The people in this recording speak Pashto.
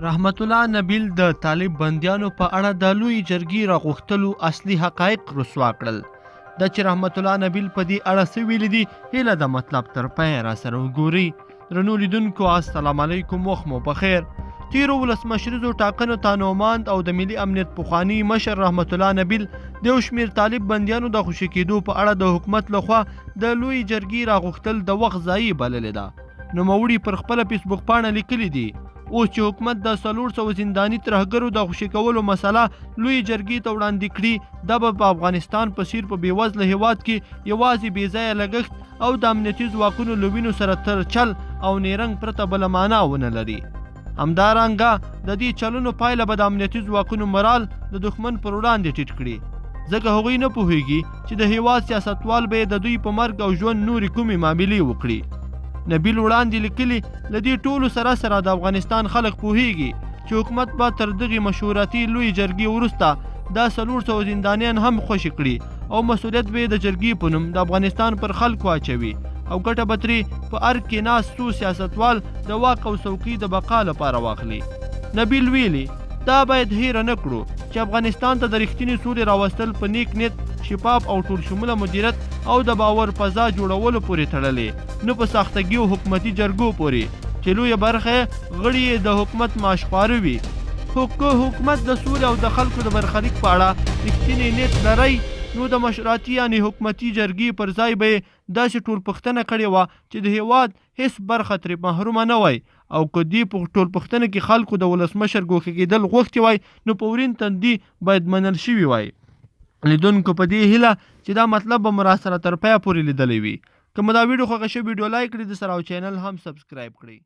رحمت الله نبیل د طالب بندیانو په اړه د لویې جرګې راغوښتلو اصلي حقایق رسوا کړل. دا چې رحمت الله نبیل په دې اړه څه ویلي دي، هیله ده مطلب تر پایه راسره وګورئ. درنو لیدونکو السلام علیکم، وخت مو پخیر. تیرو ولسمشریزو ټاکنو ته نوماند او د ملي امنیت پخوانی مشر رحمت الله نبیل د یو شمېر طالب بندیانو د خوشې کېدو په اړه د حکومت لخوا د لویې جرګې راغوښتل د وخت ضایع بللې ده. نوموړي پر خپله فیسبوک پاڼه لیکلي دي، اوس چې حکومت د 400 زنداني ترهګرو د خوشې کولو مسله لویې جرګې ته وړاندې کړي، دا به په افغانستان په څیر په بېوزله هېواد کې یوازې بې ځایه لګښت او د امنیتي ځواکونو له وینو سره تر چل او نیرنګ پرته بله معنا ونه لري. همدارنګه د دې چلونو پایله به د امنیتي ځواکونو مرال د دښمن پر وړاندې ټیټ کړي، ځکه هغوی نه پوهیږي چې د هیواد سیاستوال به د دوی په مرګ او ژوند نورې کومې معاملې وکړي. نبیل وړاندې لیکلي، له دې ټولو سره سره د افغانستان خلک پوهیږي چې حکومت به تر دغې مشورتي لویې جرګې وروسته دا 400 زندانیان هم خوشې کړي او مسؤلیت به یې د جرګې په نوم د افغانستان پر خلکو اچوي او ګټه به ترې په ارګ کې ناست څو سیاستوال د واک او څوکۍ د بقا لپاره واخلي. نبیل ویلي، دا باید هېره نه کړو چې افغانستان ته د رښتینې سولې راوستل په نیک نیت، شفاف او ټول شموله مدیریت او د باور فضا جوړولو پورې تړلې، نه په ساختګي او حکومتي جرګو پورې چې لویه برخه غړي یې د حکومت معاشخواره وي. خو که حکومت د سولې او د خلکو د برخلیک په اړه رښتینی نیت لری، نو د مشورتي یعنې حکومتي جرګې پر ځای به یې داسې ټولپوښتنه کړې وه چې د هېواد هېڅ برخه ترې محرومه نه وای او که دې ټولپوښتنه کې خلکو د ولسمشر ګوښه کېدل غوښتي وای، نو په ورین تندي باید منل شوي وای. لیدونکو په دې هیله چې دا مطلب به مو راسره تر پایه پورې لیدلی وي. که مو دا ویډیو خوښه شوه، ویډیو لایک کړئ، د سره او چینل هم سبسکرایب کړئ.